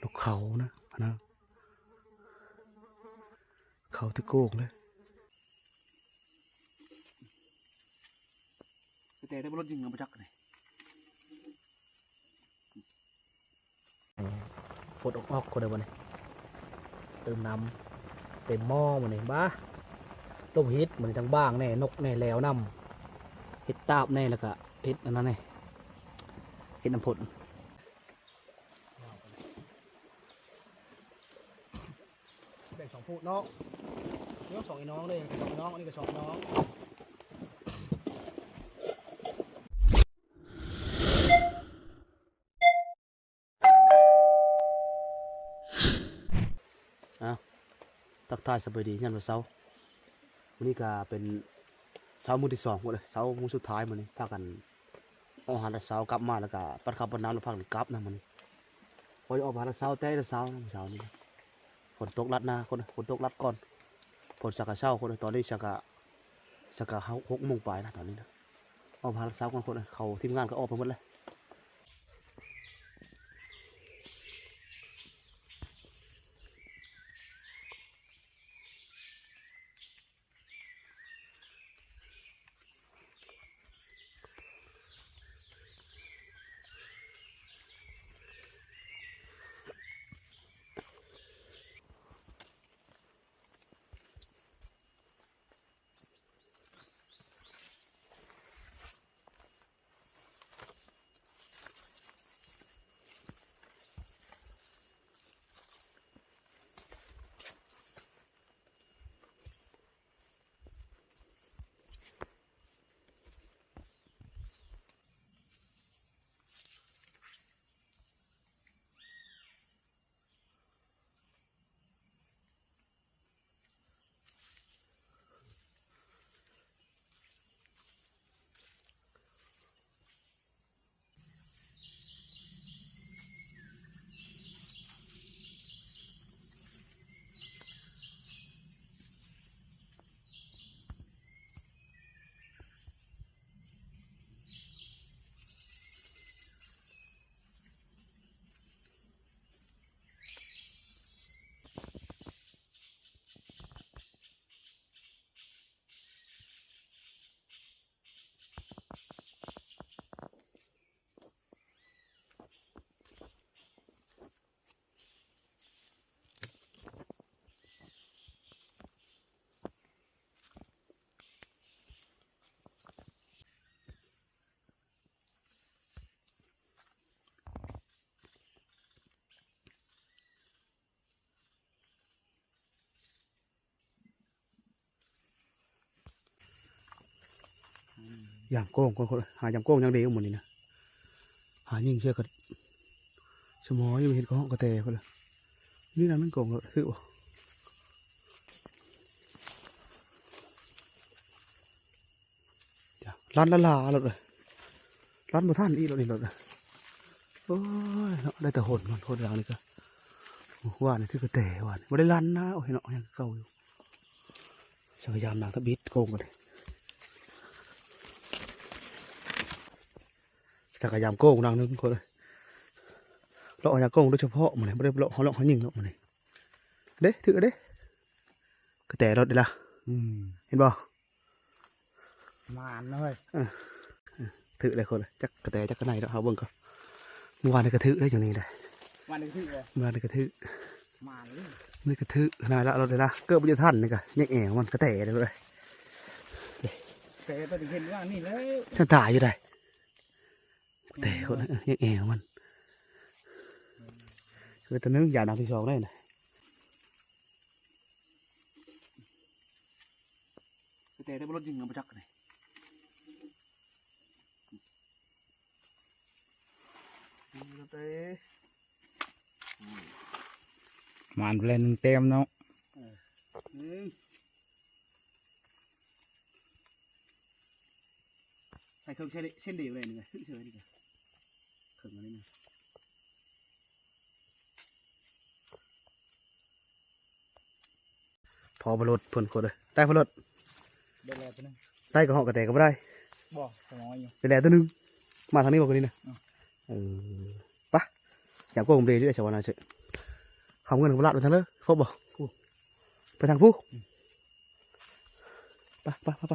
ດອກເຂົານະ ນະ ເຂົາທີ່ໂກກເລີຍ. ແຕ່ ແຕ່ບໍ່ລົດຍິງນຳບໍ່ຈັກນີ້. ຝົນອອກໆ ຄົນໃດບໍ່ນີ້ ເຕີມນ້ຳເຕັມໝໍ້ມື້ນີ້. ບ້າ ລົມເຮັດມື້ນີ້ ທັງບ້າງແດ່ ນົກແດ່ ແຫຼວນຳ ເຮັດຕາບແດ່ ແລ້ວກະເຮັດອັນນັ້ນແດ່ ເຮັດນ້ຳພົ້ນ. ແບ່ງສອງພູດເນາະ ເນາະ ສອງໄອ້ນ້ອງເດ້ ສອງໄອ້ນ້ອງ ອັນນີ້ກໍສອງໄອ້ນ້ອງ. ອ້າວ ທັກທາຍສະບາຍດີຍາມເຊົ້າ. ມື້ນີ້ກະເປັນເຊົ້າມື້ທີສອງພຸ້ນເດ້ ເຊົ້າມື້ສຸດທ້າຍມື້ນີ້ ພາກັນອອກຫາແຕ່ເຊົ້າ ກັບມາແລ້ວກະປັດເຂົ້າປັດນ້ຳ ແລ້ວພາກັນກັບນະມື້ນີ້. ພໍອອກມາແຕ່ເຊົ້າ ແຕ່ເຊົ້ານະ ມື້ເຊົ້ານີ້ນະ ຝົນຕົກລັດນະຄົນ ຝົນຕົກລັດກ່ອນ. ຝົນສັກກະເຊົ້າຄົນ ຕອນນີ້ສັກກະ ສັກກະຫົກໂມງປາຍນະ ຕອນນີ້ນະ. ອອກມາແຕ່ເຊົ້າກ່ອນຄົນ ເຂົາທີມງານກໍອອກໄປໝົດແລ້ວ. ຢາມໂກງ ຄົນ ຄົນ ຫາຢາມໂກງຢ່າງດຽວມື້ນີ້ນະ ຫາຍິງເທື່ອກໍສະໝໍຢູ່ເຮັດກະຮ້ອງກະແຕພຸ້ນລະ. ນີ້ນະມັນໂກງແລ້ວຖືກບໍ່? ລັນລະລາໂລດເອີຍ ລັນບໍ່ທັນອີກໂລດນີ້ໂລດ. ໂອ້ຍເນາະ ໄດ້ແຕ່ຫົນມັນ ຫົນຫຼັງນີ້ກະ ວານນີ້ຖືກກະແຕ ວານນີ້ບໍ່ໄດ້ລັນນະ. ໂອ້ຍເນາະ ຍັງຄືເກົ່າຢູ່. ສັກກະຍາມນາງທຳອິດໂກງກັນເດ້ ສັກກະຍາມໂກງນາງໜຶ່ງຄົນເອີຍ. ເລາະຫາໂກງໂດຍສະເພາະມື້ນີ້ ບໍ່ໄດ້ເລາະຫາເລາະຫາຍິງເນາະມື້ນີ້. ເດ້ ຖືກເດ້ ກະແຕໂລດເດ້ລະ. ອືມ ເຫັນບໍ່? ໝານເນາະເຮີ້ຍ. ເອີ ເອີ ຖືກແລ້ວຄົນ ຈັກກະແຕຈັກກະໄນເນາະ ເຮົາເບິ່ງກ່ອນ. ມື້ວານນີ້ກະຖືກໄດ້ຢູ່ນີ້ແຫຼະ ວານນີ້ກະຖືກເດ້ ມື້ວານນີ້ກະຖືກ ໝານເລີຍ. ນີ້ກະຖືກຂະໜາດລະ ເອົາໂລດເດ້ລະ ເກີບບໍ່ທັນນີ້ກະແຍກແອວມັນກະແຕເດ້. ແຕ່ໄປເຫັນວ່ານີ້ແລ້ວ ສັນຕາຍຢູ່ໃດ ແຕ່ຄົນ ເອີ ແຍກແອວມັນ ເອີ ຕົວໜຶ່ງ ຢານນາງທີສອງໄດ້ນະ. ແຕ່ ແຕ່ບໍ່ລົດຍິງນຳບໍ່ຈັກນີ້ ໝານໄປແລ້ວໜຶ່ງແຕ້ມເນາະ. ເອີ ໜຶ່ງ ໃສ່ເຄິ່ງເຊັ່ນດຽວເລີຍນີ້ ເຖິງເລີຍນີ້ ເຄິ່ງອັນນີ້ນະ. ພໍບໍ່ລົດເພິ່ນຄົນເອີຍ ໄດ້ບໍ່ລົດ ໄດ້ແລ້ວຕົວໜຶ່ງ ໄດ້ກໍເຫາະກະແຕກໍບໍ່ໄດ້ ບໍ່ ສະໝໍຢູ່ ໄດ້ແລ້ວຕົວໜຶ່ງ. ມາທາງນີ້ບໍ່ ຄົນນີ້ນະ? ອືມ ເອີ ປະ ຢາມໂກງເບເລີຍ ຊາວນາເຊີ. ເຂົ້າເງິນກໍບໍ່ລາດໄປທາງເລີຍ ພົບບໍ່? ໄປທາງຜູ້ ໄປ ໄປ ໄປ ໄປ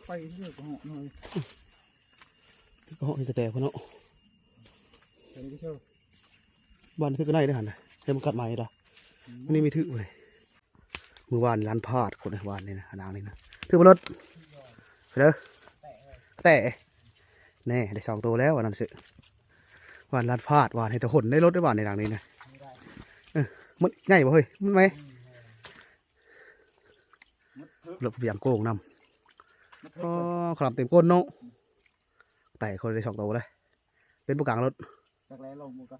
ໄປເລີຍກໍເຫາະໜ້ອຍ ກໍເຫາະນີ້ແຕ່ໆພຸ້ນເນາະ ໄປເລີຍ ບ້ານຄືກັນໄດ້ເດ້ຫັ້ນນະ ເຮັດມັນກັດໃໝ່ດາ ມັນນີ້ມີຖືກເລີຍ. ມື້ວານລັນພາດຄົນວານນີ້ນະ ນາງນີ້ນະ ຖືກບໍ່ລົດ ເດີ ແຕ່ ແນ່ ໄດ້ສອງໂຕແລ້ວ ອັນນັ້ນຊື່ ວານລັນພາດ ວານເຮັດແຕ່ຫົນໄດ້ລົດໄດ້ວານໃນນາງນີ້ນະ ເອີ ມັນໃຫຍ່ບໍ່ເຮີ້ຍ ມັນແມ່ ລົດພະບຽງໂກງນຳ ອໍ ຄະລຳເຕັມກົ້ນເນາະ ແຕ່ຄົນໄດ້ສອງໂຕເລີຍ ເປັນຜູ້ກາງລົດ ຈັກແລ້ວລົງໝູ່ກໍ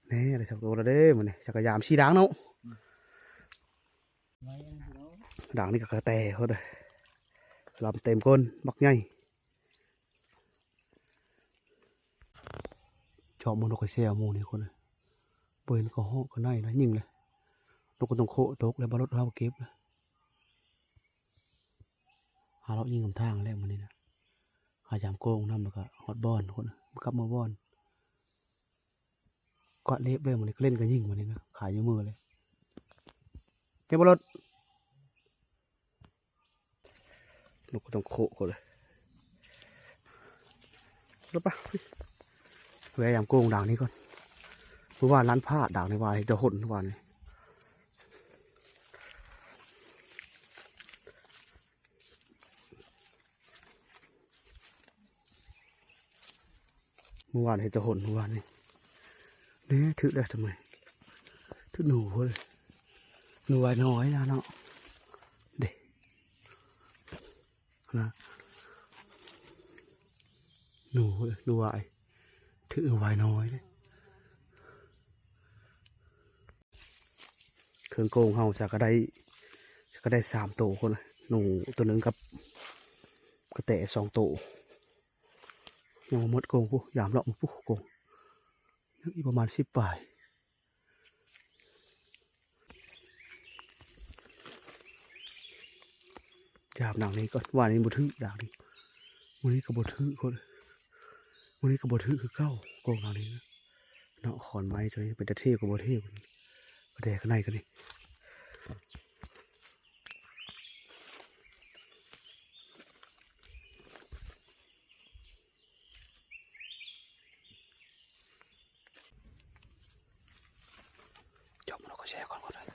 ແນ່ ໄດ້ສອງໂຕແລ້ວເດ້ມື້ນີ້ ຈັກກະຢາມສີ່ດ່າງເນາະ ດ່າງນີ້ກໍກະແຕໂພດເດີ ລຳເຕັມກົ້ນ ບັກໃຫຍ່ ເຈາະໝູ່ນົກກະແຊວໝູ່ນີ້ຄົນ ບໍ່ເຫັນກະຮອກກະໄນນະ ຍິງເລີຍ ນົກກະຕົງໂຄຕົກແລ້ວ ບໍ່ລົດເຮົາເກັບ ຫາເລາະຍິງນຳທາງແລ້ວມື້ນີ້ນະ ຫາຢາມໂກງນຳ ແລ້ວກະຮອດບ່ອນຄົນ ກັບເມືອບ່ອນ ກວາດເລບເລີຍມື້ນີ້ ກະເຫຼັ້ນກະຍິງມື້ນີ້ນະ ຂາຍຢູ່ມືເລີຍ ເຫັນບໍ່ລົດ ນົກກະຕົງໂຄກະເລີຍ ລົດປະ ແວ່ຢາມໂກງດ່າງນີ້ກ່ອນ ເມື່ອວານລັນພາດດ່າງນີ້ ວານເຮັດແຕ່ຫົນວານນີ້ ເມື່ອວານເຮັດແຕ່ຫົນເມື່ອວານນີ້ ເດ້ ຖືກແລ້ວທຳໄມ ຖືກໜູເວີຍ ໜູວາຍນ້ອຍນະເນາະ ເດ້ ນະ ໜູເວີຍ ໜູວາຍ ຖືກໜູວາຍນ້ອຍເດ້. ເຄື່ອງໂກງເຮົາຈະກະໄດ້ ຈະກະໄດ້ສາມໂຕພຸ້ນ ໜູໂຕໜຶ່ງກັບກະແຕສອງໂຕ ຍັງບໍ່ໝົດໂກງພຸ້ນ ຢາມເລາະມາພຸ້ນໂກງ ຍັງອີກປະມານສິບປາຍ ຢາມດັ່ງນີ້ກ່ອນ ວ່ານີ້ບໍ່ຖືກ ດັ່ງນີ້ ມື້ນີ້ກະບໍ່ຖືກຄົນ ມື້ນີ້ກະບໍ່ຖືກຄືເກົ່າ ໂກງດັ່ງນີ້ນະ. ເນາະ ຂອນໄມ້ໂຕນີ້ເປັນຕາເທ່ກວ່າບໍ່ເທ່ ກະແຕກະໄນກະນີ້ ເຈາະມັນເອົາກະແຊກ່ອນ ກ່ອນເດີ. ມ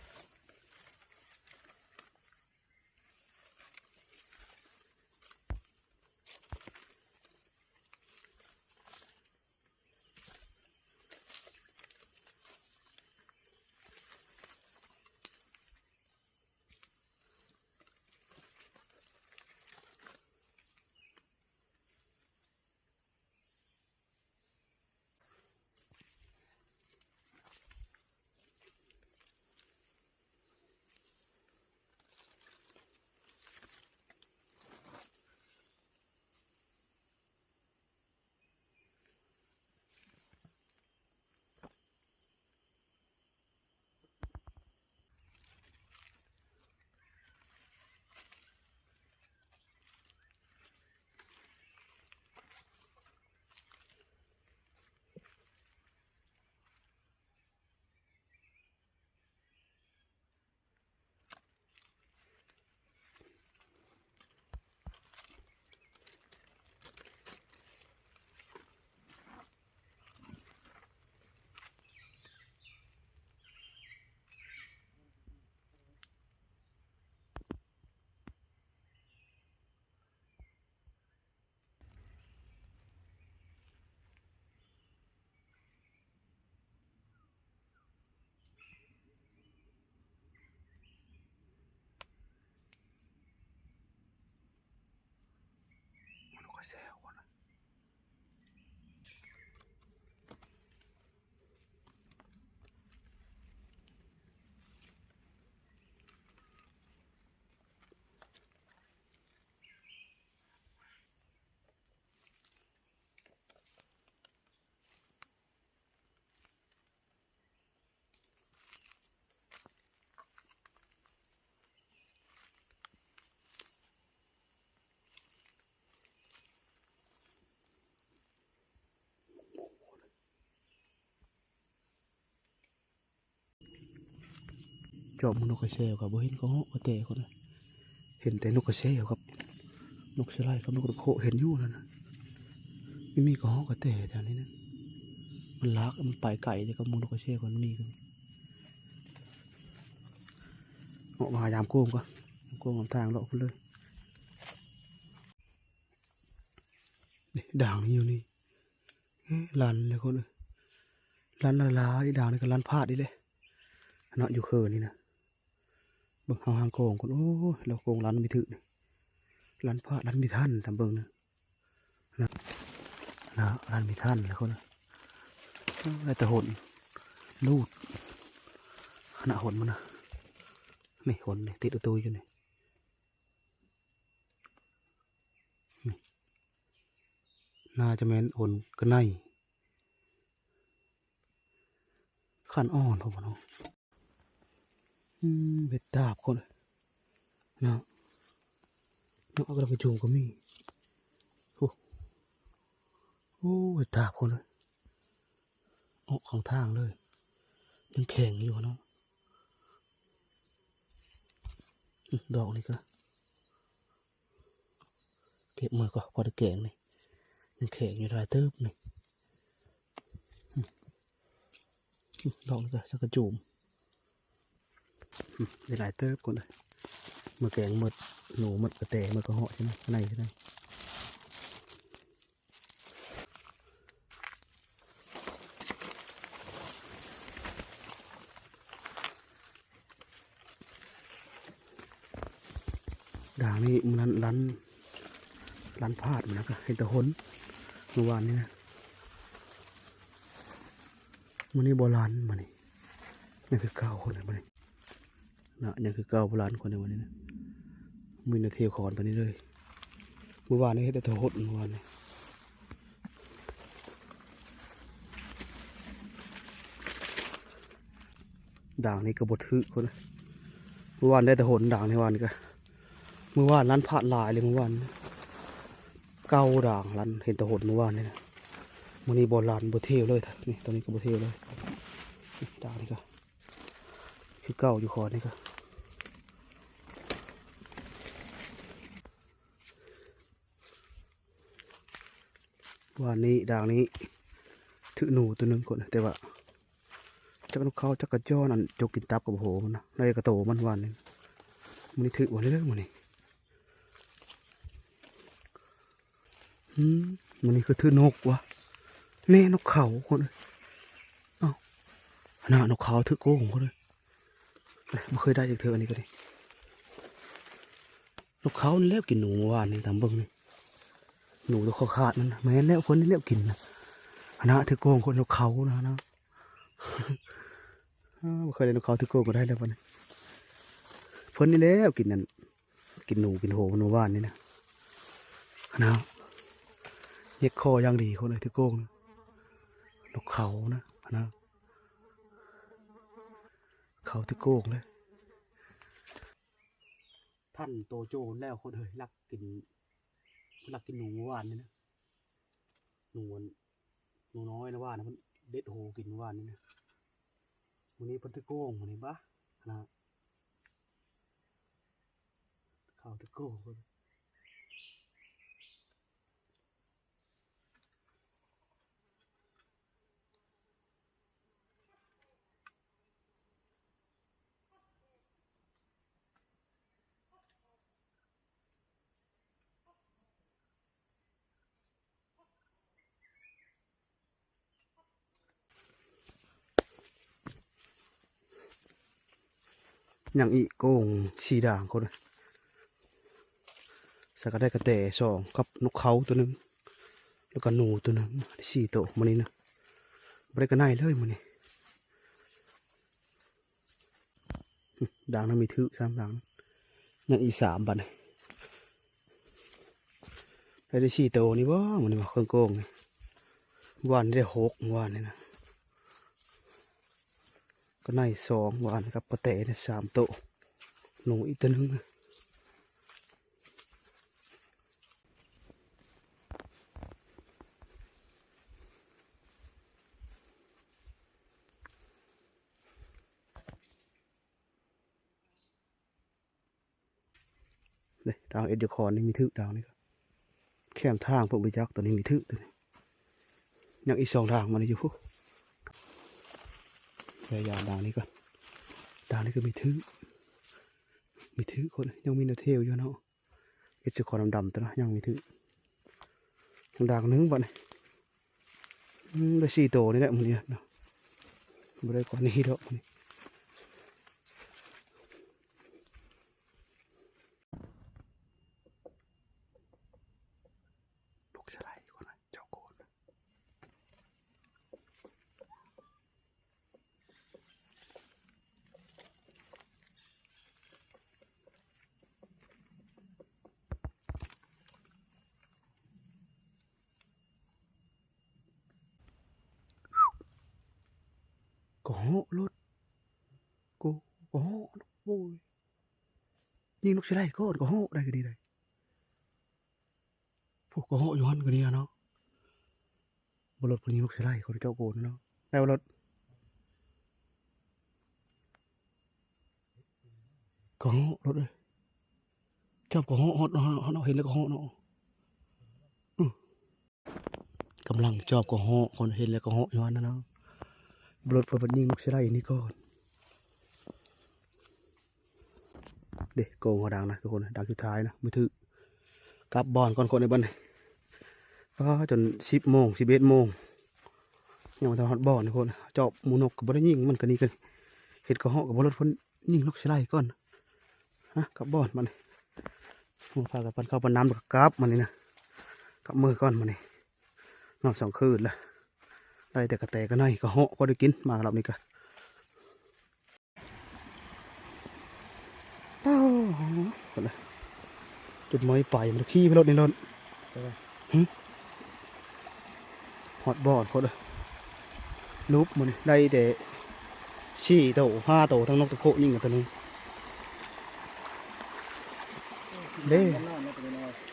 ັນກະແຊວກ່ອນນະ. ມັນກະແຊວ ຈອບໝູ່ນົກກະແຊວກໍບໍ່ເຫັນກະເຫາະກະແຕຄົນ ເຫັນແຕ່ນົກກະແຊວກັບນົກສະໄລກັບນົກຕະໂຂເຫັນຢູ່ນັ້ນນະ. ມີກະເຫາະກະແຕແຖວນີ້ນະ ມັນລາກ ມັນໄປໄກແລ້ວ ກັບໝູ່ນົກກະແຊວມັນມີ. ເອາະມາຫາຍາມໂກງກ່ອນ ຍາມໂກງນຳທາງເລາະພຸ້ນເລີຍ. ນີ້ ດ່າງນີ້ຢູ່ນີ້ ເອີ ລັນແລ້ວຄົນເອີຍ ລັນຫຼາຍໆ ດ່າງນີ້ກໍລັນພາດອີກແຫຼະເນາະ ຢູ່ເຄີນີ້ນະ. ເບິ່ງເຮົາຫາງໂກງຄົນ ໂອ້ຍ ແລ້ວໂກງລັນບໍ່ຖືກນີ້ ລັນພາດ ລັນບໍ່ທັນ ຕາມເບິ່ງນະ ນະ ນະ ລັນບໍ່ທັນແລ້ວຄົນ ເອີ ໄດ້ແຕ່ຫົນ ລູດ ຂະນະຫົນມັນນະ ນີ້ຫົນນີ້ ຕິດອາຕູຢູ່ນີ້. ນີ້ ໜ້າຈະແມ່ນອົນກະໄນ ຄັນອ່ອນພຸ້ນເນາະ. ອືມ ເຫັດຕາບຄົນເນາະ ເນາະ ກະດອກກະຈູມກໍມີ. ໂອ້ ໂອ້ ເຫັດຕາບຄົນເອີຍ ອອກຂ້າງທາງເລີຍ ຍັງແຂງຢູ່ເນາະ. ອືມ ດອກນີ້ກະເກັບມາກໍພໍໄດ້ແກງນີ້ ຍັງແຂງຢູ່ຫຼາຍເຕີບນີ້. ອືມ ອືມ ດອກນີ້ກະຈັກກະຈູມ ອືມ ໄດ້ຫຼາຍເຕີບຄົນເອີຍ ມາແກງໝົດ ໜູໝົດ ກະແຕໝົດ ກະເຫາະໃສ່ໃນໃສ່ໃນ. ດ່າງນີ້ມື້ນັ້ນລັນ ລັນພາດ ມື້ນັ້ນກະເຫັນແຕ່ຫົນ ມື້ວານນີ້ນະ ມື້ນີ້ບໍ່ລັນ ມື້ນີ້ຍັງຄືເກົ່າຄົນເອີຍ ມື້ນີ້ ນະ ຍັງຄືເກົ່າ ບໍ່ລັນຄົນໃດມື້ນີ້ນະ ມີແນວເທວຂອນປານນີ້ເລີຍ. ມື້ວານນີ້ເຮັດໄດ້ແຕ່ຫົດ ມື້ວານນີ້ ດ່າງນີ້ກໍບໍ່ຖືກຄົນ ມື້ວານໄດ້ແຕ່ຫົນ ດ່າງໃນວານນີ້ກະ ມື້ວານລັນພາດຫຼາຍເລີຍ ມື້ວານ ເກົ່າດ່າງລັນ ເຫັນແຕ່ຫົນມື້ວານນີ້ນະ ມື້ນີ້ບໍ່ລັນ ບໍ່ເທວເລີຍ ນີ້ ຕອນນີ້ກໍບໍ່ເທວເລີຍ ນີ້ ດ່າງນີ້ກະ ຄືເກົ່າຢູ່ ຄອນນີ້ກະ ວານນີ້ ດ່າງນີ້ ຖືກໜູໂຕໜຶ່ງກ່ອນ ແຕ່ວ່າ ຈັກນົກເຂົາ ຈັກກະຈ້ອນ ອັນຈົກກິນຕັບກັບໂຫມັນນະ ໄດ້ກະໂຕມັນວານນີ້ ມື້ນີ້ຖືກວານນີ້ເດີ ມື້ນີ້ ອືມ ມື້ນີ້ຄືຖືກນົກວະ ແນ່ ນົກເຂົາຄົນເອີຍ ເອົ້າ ຫັ້ນນະ ນົກເຂົາຖືກໂກງຄົນເອີຍ ບໍ່ເຄີຍໄດ້ຈັກເທື່ອ ອັນນີ້ກໍດີ ນົກເຂົານີ້ແຫຼະກິນໜູມື້ວານນີ້ ຕາມເບິ່ງນີ້ ໜູໂຕຂາດໆນັ້ນນະ ແມ່ນແລ້ວ ເພິ່ນນີ້ແຫຼະກິນນະ ຫັ້ນນະ ຖືກໂກງຄົນ ນົກເຂົານະ ຫັ້ນນະ ເອີ ບໍ່ເຄີຍໄດ້ນົກເຂົາຖືກໂກງກໍໄດ້ແລ້ວບັດນີ້ ເພິ່ນນີ້ແຫຼະກິນນັ້ນ ກິນໜູກິນໂຫມື້ວານນີ້ນະ ຫັ້ນນະ ແຍກຄໍຢ່າງດີຄົນເອີຍ ຖືກໂກງນະ ນົກເຂົານະ ຫັ້ນນະ ເຂົາຖືກໂກງເລີຍ ທັນໂຕໂຈນແລ້ວຄົນເອີຍ ລັກກິນ ລັກກິນໜູມື້ວານນີ້ນະ ໜູ ໜູນ້ອຍນະວ່ານະ ມັນເດັດໂຫກິນມື້ວານນີ້ນະ ມື້ນີ້ເພິ່ນຖືກໂກງມື້ນີ້ບາ ນະ ເຂົາຖືກໂກງ ຍັງອີກໂກງສີ່ດ່າງຄົນ ສະກະໄດ້ກະແຕສອງ ກັບນົກເຂົາໂຕໜຶ່ງ ແລ້ວກະໜູໂຕໜຶ່ງ ໄດ້ສີ່ໂຕມື້ນີ້ນະ ບໍ່ໄດ້ກະໄນເລີຍມື້ນີ້. ດ່າງນັ້ນມີຖືກສາມດ່າງ ຍັງອີກສາມບາດນີ້ ໄດ້ ໄດ້ສີ່ໂຕນີ້ບໍ່ ມື້ນີ້ບໍ່ ເຄື່ອງໂກງນີ້ ວານໄດ້ຫົກ ວານນີ້ນະ ກະໄນສອງ ວານກັບກະແຕນີ້ສາມໂຕ ໜູອີກໂຕໜຶ່ງ. ທາງເອັດຢູ່ຄອນນີ້ມີຖືກ ທາງນີ້ກໍແຄມທາງ ເພິ່ນບໍ່ຈັກ ຕອນນີ້ມີຖືກ ຕອນນີ້ຍັງອີກສອງທາງມານີ້ຢູ່ພຸ້ນ. ພະຍາຍາມດາງນີ້ກ່ອນ ດາງນີ້ກໍມີຖືກ ມີຖືກຄົນ ຍັງມີແນວເທວຢູ່ເນາະ. ເຮັດຄືຄອນດຳໆ ຕົວນະ ຍັງມີຖືກ ຍັງດາງໜຶ່ງບັດນີ້. ອືມ ໄດ້ສີ່ໂຕນີ້ແຫຼະມື້ນີ້ເນາະ ບໍ່ໄດ້ກວ່ານີ້ດອກມື້ນີ້. ນົກສະໄລກ່ອນນະ ເຈົ້າໂກນ. ກະເຫາະໂລດ ກະ ກະເຫາະໂລດ ໂອ້ຍ ຍິງນົກສະໄລກ່ອນ ກະເຫາະໄດ້ ກະດີໄດ. ໂອ້ ກະເຫາະຢູ່ຫັ້ນກະນີ້ເນາະ ບໍ່ລົດ ຜູ້ຍິງນົກສະໄລ ຄົນເຈົ້າໂກນເນາະ ໄດ້ບໍ່ລົດ ກະເຫາະລົດເອີຍ ຈັບກະເຫາະ ຮອດ ຮອດ ເຫັນແລ້ວກະເຫາະເນາະ. ອື ກຳລັງຈອບກະເຫາະ ຄົນເຫັນແລ້ວກະເຫາະຢູ່ຫັ້ນນະເນາະ ບໍ່ລົດ ເພິ່ນຍິງນົກສະໄລນີ້ກ່ອນ. ເດ້ ໂກງເຮົາດັງນະທຸກຄົນ ດັງສຸດທ້າຍນະ ບໍ່ຖືກ ກັບບ່ອນກ່ອນຄົນໃນບັດນີ້. ອ້າ ຈົນສິບໂມງ ສິບເອັດໂມງ ຍັງບໍ່ທັນຮອດບ່ອນທຸກຄົນ ຈອບໝູນົກກໍບໍ່ໄດ້ຍິງ ມັນກະນີ້ ກະເຮັດກະເຫາະກໍບໍ່ລົດ ເພິ່ນຍິງນົກສະໄລກ່ອນ. ຮະ ກັບບ່ອນບັດນີ້ ໂອ້ ພາກັນປັນເຂົ້າປັນນ້ຳ ແລ້ວກໍກັບບັດນີ້ນະ ກັບເມືອກ່ອນບັດນີ້ ນອນສອງຄືນລະ ໄດ້ແຕ່ກະແຕກະໄນ ກະເຫາະພໍໄດ້ກິນ ມາລອບນີ້ກະ. ອ້າວ ຈຸດໝາຍໄປ ມັນຂີ່ໄປໂລດນີ້ໂລດ. ຮຶ ຮອດບ່ອນໂຄດເອີຍ ຫຼຸບມື້ນີ້ໄດ້ແຕ່ສີ່ໂຕ ຫ້າໂຕ ທັງນົກທັງໂຄຍິງກັນໂຕໜຶ່ງ. ເດ້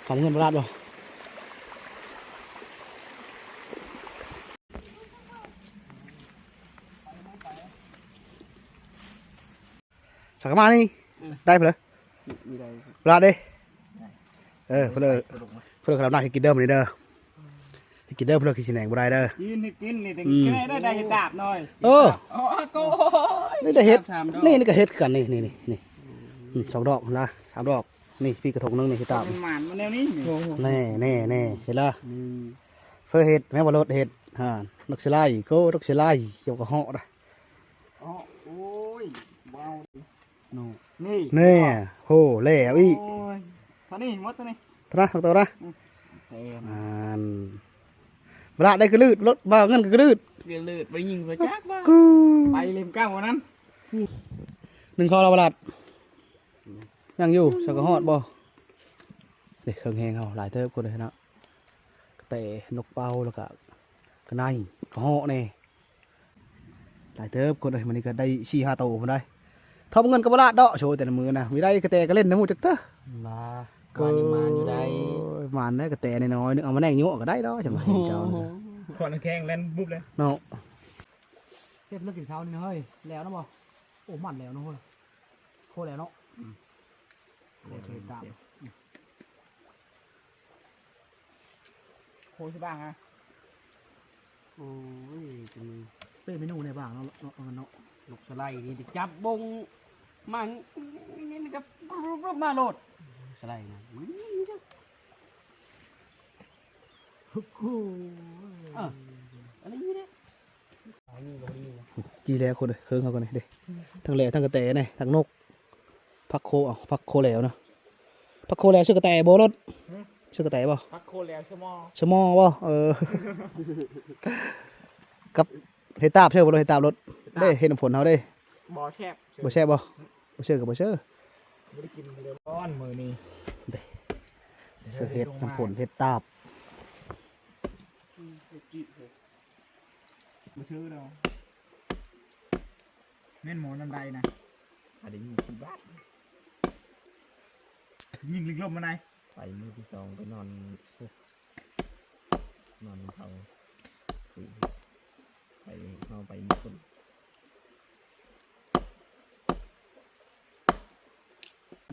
ຫາເງິນບໍ່ລາດບໍ່? ສັກກະມານີ້ ເອີ ໄດ້ພຸ້ນເລີຍ ມີໄດ້ ລາດເດ້. ເອີ ເພິ່ນເລີຍ ເພິ່ນເລີຍ ເພິ່ນເລີຍ ເຮັດກິນເດີມື້ນີ້ເດີ ເຮັດກິນເດີ ເພິ່ນເລີຍ ຄືຊິແໜງບໍ່ໄດ້ເດີ ກິນ ໃຫ້ກິນນີ້ ອືມ ແຕ່ໄດ້ ໄດ້ເຫັດຕາບໜ້ອຍ ເອີ ໂອ້ໂກຍ ນີ້ໄດ້ເຫັດ ນີ້ ນີ້ກໍເຫັດຄືກັນ ນີ້ ນີ້ ນີ້ ນີ້ ອືມ ສອງດອກຫັ້ນລະ ສາມດອກ ນີ້ ພີກະທົງໜຶ່ງນີ້ ເຫັດຕາບ ມັນໝານມາແນວນີ້ ນີ້ ນີ້ ນີ້ ເຫັນລະ ອືມ ເຄີຍເຫັດແມ່ນບໍ່ ລົດເຫັດ ຫາ ນົກສະໄລ ໂກ ນົກສະໄລ ເຈົ້າກະເຫາະນະ. ອໍ ໂອ້ຍ ວ້າວ ນີ້ ນີ້ ໂຫ ແລ້ວອີກ ໂອ້ຍ ເທົ່ານີ້ໝົດ ເທົ່ານີ້ ເທົ່ານັ້ນ ເທົ່ານັ້ນ ອືມ ແຕ່ ອັນ ບາດໄດ້ກະລືດ ລົດ ບາດເງິນກະລືດ ກະລືດ ບໍ່ຍິງບໍ່ຈັກວ່າ ກູ ໄປເຫຼັ້ມເກົ່ານັ້ນ ໜຶ່ງເຂົ້າລະ ບາດ ຍັງຢູ່ ສັກກະຮອດບໍ່? ເດ້ ເຄື່ອງແຮງເຮົາຫຼາຍເຕີບຄົນເອີຍເນາະ ກະແຕ ນົກເປົ້າ ແລ້ວກະກະໄນ ກະເຫາະແດ່ ຫຼາຍເຕີບຄົນເອີຍ ມື້ນີ້ກະໄດ້ສີ່ຫ້າໂຕພຸ້ນໃດ໋ ທອບເງິນກະບໍ່ລາດດອກ ໂຊແຕ່ລະມື້ນະ ມີໄດ້ກະແຕກະເຫຼັ້ນນຳໝູ່ຈັກເທື່ອ ລາ ກະວ່າຍັງມານຢູ່ໃດ໋ ໂອ້ຍ ມານໄດ໋ ກະແຕນ້ອຍໆ ໜຶ່ງເອົາມາແນງໂຍະກະໄດ້ດອກ ຈະມາເຫັນເຈົ້ານີ້ ຂອນແຂງແລ່ນບຸບເລີຍເນາະ ເຮັດເລີກກິນເຊົ້ານີ້ເຮີ້ຍ ແລ້ວນະບໍ່? ໂອ້ ມັນແລ້ວເນາະເຮີ້ຍ ໂຄແລ້ວເນາະ ອືມ ໂຄເລີຍຕາມ ໂຄຊິບາງອະ ໂອ້ຍ ເປັນເມນູແນວບາງເນາະ ເນາະ ເນາະ ນົກສະໄລນີ້ໄດ້ຈັບບົງມາ ນີ້ ນີ້ກະ ມາໂລດ ສະໄລນະ ໂອ້ ເອີ ອັນນີ້ເດ້ ຈີ່ແລ້ວຄົນເອີຍ ເຄິ່ງເຮົາກ່ອນນີ້ເດ້ ທັງແລ້ວທັງກະແຕນີ້ ທັງນົກ ຜັກໂຄ ເອົາ ຜັກໂຄແລ້ວນະ ຜັກໂຄແລ້ວ ຊື່ກະແຕບໍ່ລົດ ຫື ຊື່ກະແຕບໍ່ ຜັກໂຄແລ້ວ ສະໝໍ ສະໝໍບໍ່ ເອີ ກັບເຫັດຕາບ ເຊື່ອບໍ່ລົດ ເຫັດຕາບລົດ ເຫັດຕາບ ເດ້ ເຫັດນ້ຳຝົນເຮົາເດ້ ບໍ່ແຊບ ບໍ່ແຊບບໍ່ ບໍ່ເຊື່ອກໍບໍ່ເຊື່ອ ບໍ່ໄດ້ກິນເລີຍ ຮ້ອນມື້ນີ້ ເດ້ ເຊື່ອເຫັດນ້ຳຝົນ ເຫັດຕາບ ອືມ ບໍ່ເຊື່ອດອກ ແມ່ນໝໍນ້ຳໄດນະ ອັນນີ້ສິບບາດ ຍິງລິກລົມມາໄດ ໄປມື້ທີສອງໄປນອນ ໂອ້ ນອນນຳເຂົາ ໄປ ເຮົາໄປມື້ພຸ້ນ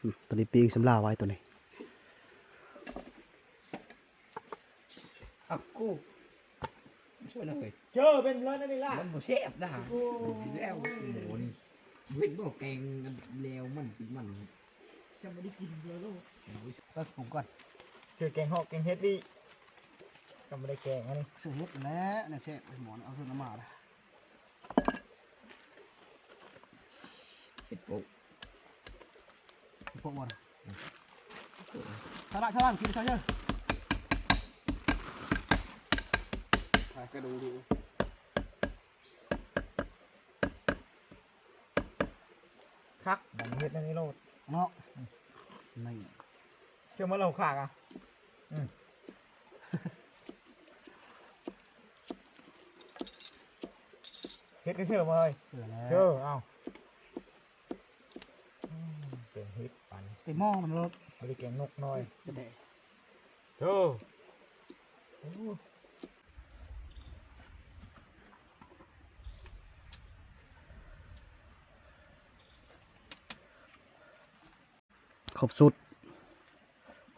ອືມ ຕົວນີ້ປີ້ງຊຳລາວໄວ້ຕົວນີ້ ອັກກູ ຊ່ວຍໜ້ອຍເອີຍ ເຈີເປັນເລີຍອັນນີ້ລະ ມັນບໍ່ແຊບນະ ໂອ້ຍ ແລ້ວ ໂອ້ໂຫ ນີ້ເຮັດບໍ່ແກງແລ້ວມັນກິນມັນ ຈະບໍ່ໄດ້ກິນເລີຍໂລດ ເອົາໄປປຸງກ່ອນ ຊື່ແກງເຫາະແກງເຫັດນີ້ ຈະບໍ່ໄດ້ແກງອັນນີ້ ຊື່ເຫັດແຫຼະ ແນວແຊບ ໝໍເອົາເຂົ້າມາລະ ເຮັດໂປະ ເຮັດໂປະບໍ່ນະ ອືມ ສະລະ ສະລະ ກິນເຂົ້າເດີ ຂາຍກະດູກດີ ຄັກ ບັດນີ້ເຮັດອັນນີ້ໂລດເນາະ ອືມ ນີ້ ເຊື່ອມາເລົ່າຄັກອະ ອືມ ເຮັດກະເຊື່ອມາເລີຍ ເຊື່ອແລ້ວ ເຊື່ອ ເອົາ ອືມ ເປັນເຫັດປັນ ເຕັມໝໍ້ມັນໂລດ ບໍ່ໄດ້ແກງນົກນ້ອຍ ແທ້ ໂທ້ ໂອ້ ຄົບຊຸດ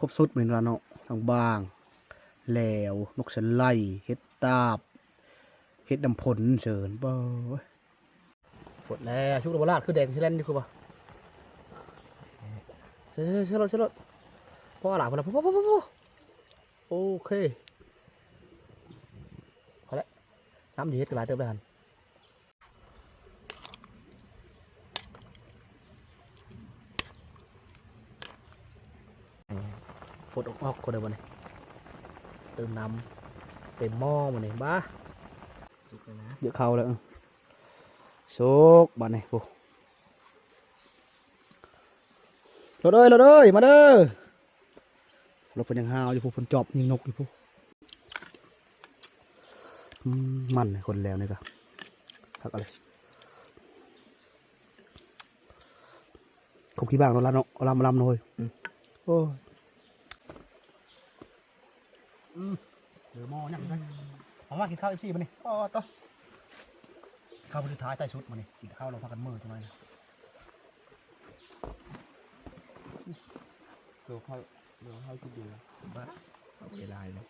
ຄົບຊຸດແມ່ນວ່າເນາະ ທັງບາງ ແຫຼວ ນົກສະໄລ ເຫັດຕາບ ເຫັດນ້ຳຝົນເສີນ ເບິ່ງ ໝົດແລ້ວ ສຸກແລ້ວບໍ່ລາດ ຄືແດງສະແລນຢູ່ຄືບໍ່ ເຊີ ເຊີ ເຊີໂລດ ເຊີໂລດ ພໍລະ ພໍລະ ພໍ ພໍ ພໍ ພໍ ໂອເຄ ພໍແລ້ວ ນ້ຳຢູ່ເຮັດກໍຫຼາຍເຕີບແລ້ວຫັ້ນ ຟົດອອກໆ ຄົນເດີບັດນີ້ ເຕີມນ້ຳເຕັມໝໍ້ບັດນີ້ ບ້າ ສຸກແລ້ວນະ ເຍອະເຂົ້າແລ້ວ ເອີ ສຸກບັດນີ້ ໂອ້ ລົດເອີຍ ລົດເອີຍ ມາເດີ ລົດເພິ່ນຍັງຫາວຢູ່ພຸ້ນ ເພິ່ນຈອບຍິງນົກຢູ່ພຸ້ນ ອືມ ມັນຄົນແລ້ວນີ້ກະ ຄັກອະໄລ ຄົບຂີ້ບາງເນາະ ລຳເນາະ ລຳ ລຳເນາະເຮີ້ຍ ອືມ ໂອ້ຍ ອືມ ເດີໝໍ້ຍັງໄດ້ ເອົາມາກິນເຂົ້າ ເອັຟຊີ ບັດນີ້ ອໍ ໂຕ ເຂົ້າມື້ສຸດທ້າຍທ້າຍສຸດ ມື້ນີ້ກິນເຂົ້າແລ້ວພາກັນເມີຈັກໜ້ອຍ ໂຕເຂົ້າ ໂຕເຂົ້າກິນເຢັນລະ ບ້າ ເຂົ້າບໍ່ໄດ້ຫຼາຍເລີຍ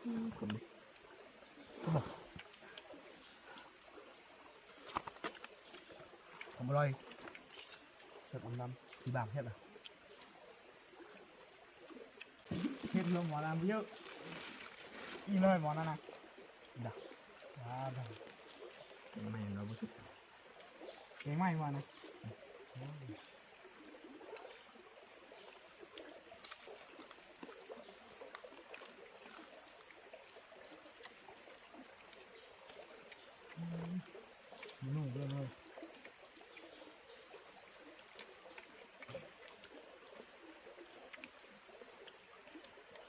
ອືມ ຂົມດິ ຂມອະລ່ອຍ ແຊບອຳລຳ ທີ່ບາງແຊບລະ ເຮັດລວມໝໍນຳເຢີ ອີ່ຮ້ອຍໝໍນຳນະ ດາ ດາ ດາ ແກງໃໝ່ເນາະ ບໍ່ສຸກ ແກງໃໝ່ວ່ານະ ອືມ ໜູເດີເນາະ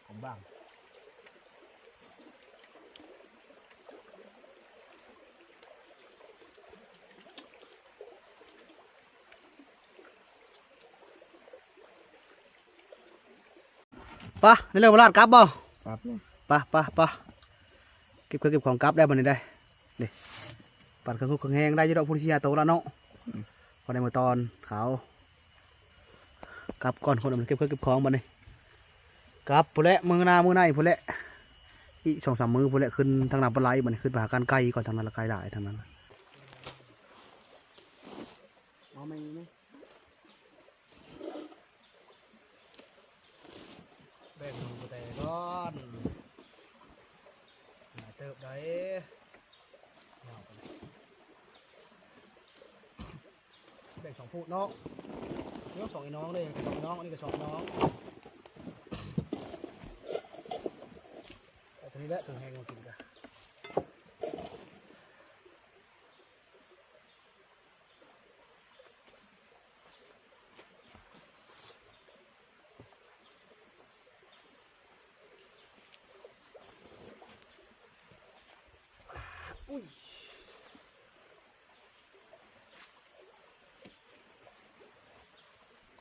ຂອງບາງ ປະ ໃນເລື່ອງເວລາກັບບໍ່? ກັບແລ້ວ ປະ ປະ ປະ ເກັບເຄື່ອງເກັບຂອງກັບແລ້ວບັດນີ້ໄດ໋ ນີ້ ປັ່ນເຄື່ອງຄົກເຄື່ອງແຮງໄດ້ຢູ່ດອກ ພຸ້ນສີ່ຫ້າໂຕລະເນາະ ອືມ ພໍໄດ້ມື້ຕອນເຂົາ ກັບກ່ອນ ຄົນເກັບເຄື່ອງເກັບຂອງບັດນີ້ ກັບພຸ້ນແຫຼະ ມື້ໜ້າມື້ໃນພຸ້ນແຫຼະ ອີກສອງສາມມື້ພຸ້ນແຫຼະ ຂຶ້ນທາງນ້ຳປາໄຫຼບັດນີ້ ຂຶ້ນໄປຫາການໄກ່ກ່ອນ ທາງນັ້ນລະໄກ່ຫຼາຍ ທາງນັ້ນລະ ເອົາແມ່ນ ນ້ອງ ນີ້ສອງໄອ້ນ້ອງເດ້ ສອງໄອ້ນ້ອງ ອັນນີ້ກໍສອງໄອ້ນ້ອງ ເອົາຕົວນີ້ແຫຼະ ຕົວແຮງມາກິນກະ.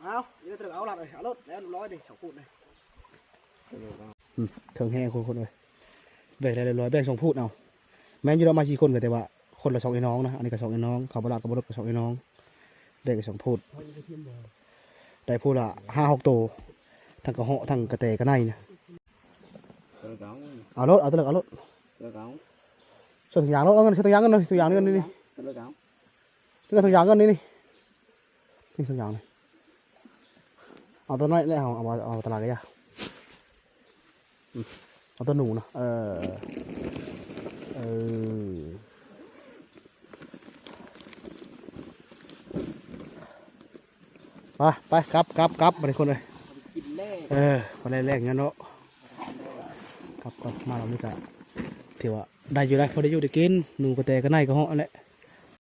ເອົາ ນີ້ລະ ເຕີກເອົາ ລັດເອີຍ ເອົາໂລດ ແລ້ວລຽບຮ້ອຍເດ້ ສອງພູດເດ້. ອືມ ເຄິ່ງແຮ່ຄົນໆເອີຍ ແບ່ງໄດ້ລຽບຮ້ອຍ ແບ່ງສອງພູດເອົາ. ແມ່ນຢູ່ດອກ ມາສີ່ຄົນກໍ ແຕ່ວ່າຄົນລະສອງໄອ້ນ້ອງນະ ອັນນີ້ກໍສອງໄອ້ນ້ອງ ເຂົາບໍ່ລາດກໍບໍ່ລົດກໍສອງໄອ້ນ້ອງ ແບ່ງກັນສອງພູດ ໄດ້ພູດລະຫ້າຫົກໂຕ ທັງກະເຫາະ ທັງກະແຕກະໄນນະ. ເອົາໂລດ ເອົາຕົວເລິກເອົາໂລດ ໃສ່ຖົງຢາງໂລດ ເອົາເງິນໃສ່ຖົງຢາງເງິນເລີຍ ຖົງຢາງນີ້ເງິນນີ້ ໃສ່ຖົງຢາງເງິນນີ້ ນີ້ນີ້ ໃສ່ຖົງຢາງນີ້ ເອົາຕົວນ້ອຍແລ້ວ ເອົາ ເອົາ ເອົາຕະຫຼາດກະຢ່າ. ອືມ ເອົາຕົວໜູນະ ເອີ ເອີ ໄປ ໄປ ກັບ ກັບ ກັບ ບາດນີ້ຄົນເອີຍ ກິນແລ້ວ ເອີ ພໍໄດ້ແລກເງິນເນາະ ກັບ ກັບ ມາລອບນີ້ກະຖືວ່າໄດ້ຢູ່ໄດ໋ ພໍໄດ້ຢູ່ໄດ້ກິນ ໜູກະແຕກະໄນກະເຫາະຫັ້ນແຫຼະ.